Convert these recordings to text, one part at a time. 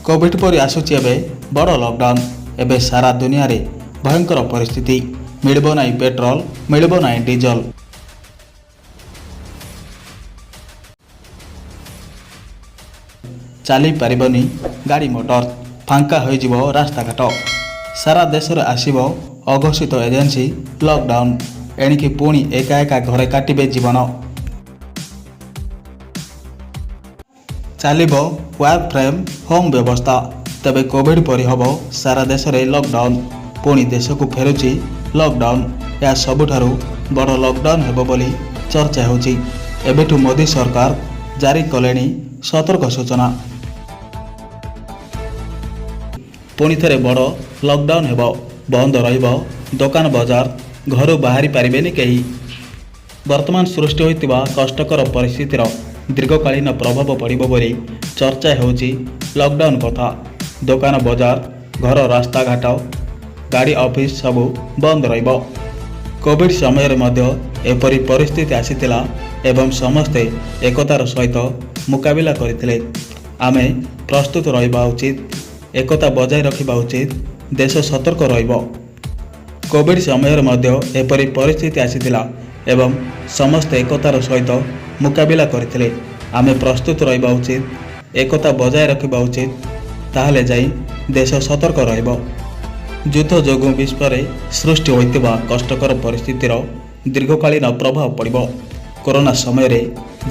Covid ପରି ଆସୁଛି ଏବେ ବଡ଼ ଲକଡାଉନ୍। ଏବେ ସାରା ଦୁନିଆରେ ଭୟଙ୍କର ପରିସ୍ଥିତି। ମିଳିବ ନାହିଁ ପେଟ୍ରୋଲ, ମିଳିବ ନାହିଁ ଡିଜେଲ। ଚାଲିପାରିବନି ଗାଡ଼ି ମଟର, ଫାଙ୍କା ହୋଇଯିବ ରାସ୍ତାଘାଟ। ସାରା ଦେଶରେ ଆସିବ ଅଘୋଷିତ ଏଜେନ୍ସି ଲକଡାଉନ୍। ଏଣିକି ପୁଣି ଏକା ଏକା ଘରେ କାଟିବେ ଜୀବନ। ଚାଲିବ ୱାର୍କ ଫ୍ରମ୍ ହୋମ୍ ବ୍ୟବସ୍ଥା। ତେବେ କୋଭିଡ୍ ପରି ହେବ ସାରା ଦେଶରେ ଲକଡାଉନ୍। ପୁଣି ଦେଶକୁ ଫେରୁଛି ଲକଡାଉନ୍। ଏହା ସବୁଠାରୁ ବଡ଼ ଲକଡାଉନ୍ ହେବ ବୋଲି ଚର୍ଚ୍ଚା ହେଉଛି। ଏବେଠୁ ମୋଦି ସରକାର ଜାରି କଲେଣି ସତର୍କ ସୂଚନା। ପୁଣି ଥରେ ବଡ଼ ଲକଡାଉନ୍ ହେବ। ବନ୍ଦ ରହିବ ଦୋକାନ ବଜାର, ଘରୁ ବାହାରି ପାରିବେନି କେହି। ବର୍ତ୍ତମାନ ସୃଷ୍ଟି ହୋଇଥିବା କଷ୍ଟକର ପରିସ୍ଥିତିର ଦୀର୍ଘକାଳୀନ ପ୍ରଭାବ ପଡ଼ିବ ବୋଲି ଚର୍ଚ୍ଚା ହେଉଛି। ଲକଡାଉନ୍ କଥା, ଦୋକାନ ବଜାର, ଘର, ରାସ୍ତାଘାଟ, ଗାଡ଼ି, ଅଫିସ ସବୁ ବନ୍ଦ ରହିବ। କୋଭିଡ୍ ସମୟରେ ମଧ୍ୟ ଏପରି ପରିସ୍ଥିତି ଆସିଥିଲା ଏବଂ ସମସ୍ତେ ଏକତାର ସହିତ ମୁକାବିଲା କରିଥିଲେ। ଆମେ ପ୍ରସ୍ତୁତ ରହିବା ଉଚିତ, ଏକତା ବଜାୟ ରଖିବା ଉଚିତ, ଦେଶ ସତର୍କ ରହିବ। କୋଭିଡ୍ ସମୟରେ ମଧ୍ୟ ଏପରି ପରିସ୍ଥିତି ଆସିଥିଲା ଏବଂ ସମସ୍ତେ ଏକତାର ସହିତ ମୁକାବିଲା କରିଥିଲେ। ଆମେ ପ୍ରସ୍ତୁତ ରହିବା ଉଚିତ, ଏକତା ବଜାୟ ରଖିବା ଉଚିତ, ତାହେଲେ ଯାଇ ଦେଶ ସତର୍କ ରହିବ। ଯୁଦ୍ଧ ଯୋଗୁଁ ବିଶ୍ୱରେ ସୃଷ୍ଟି ହୋଇଥିବା କଷ୍ଟକର ପରିସ୍ଥିତିର ଦୀର୍ଘକାଳୀନ ପ୍ରଭାବ ପଡ଼ିବ। କରୋନା ସମୟରେ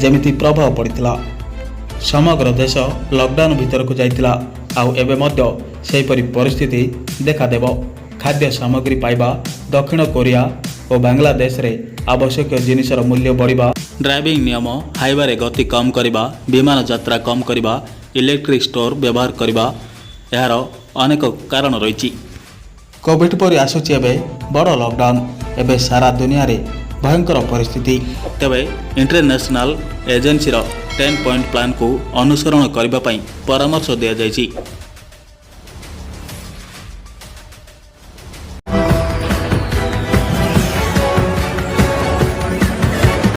ଯେମିତି ପ୍ରଭାବ ପଡ଼ିଥିଲା, ସମଗ୍ର ଦେଶ ଲକଡାଉନ୍ ଭିତରକୁ ଯାଇଥିଲା, ଆଉ ଏବେ ମଧ୍ୟ ସେହିପରି ପରିସ୍ଥିତି ଦେଖାଦେବ। ଖାଦ୍ୟ ସାମଗ୍ରୀ ପାଇବା, ଦକ୍ଷିଣ କୋରିଆ ଓ ବାଂଲାଦେଶରେ ଆବଶ୍ୟକୀୟ ଜିନିଷର ମୂଲ୍ୟ ବଢ଼ିବା, ଡ୍ରାଇଭିଂ ନିୟମ, ହାଇୱେରେ ଗତି କମ୍ କରିବା, ବିମାନ ଯାତ୍ରା କମ୍ କରିବା, ଇଲେକ୍ଟ୍ରିକ୍ ଷ୍ଟୋଭ୍ ବ୍ୟବହାର କରିବା, ଏହାର ଅନେକ କାରଣ ରହିଛି। କୋଭିଡ୍ ପରି ଆସୁଛି ଏବେ ବଡ଼ ଲକଡାଉନ୍। ଏବେ ସାରା ଦୁନିଆରେ ଭୟଙ୍କର ପରିସ୍ଥିତି। ତେବେ ଇଣ୍ଟରନ୍ୟାସନାଲ ଏଜେନ୍ସିର 10 ପଏଣ୍ଟ ପ୍ଲାନ୍କୁ ଅନୁସରଣ କରିବା ପାଇଁ ପରାମର୍ଶ ଦିଆଯାଇଛି।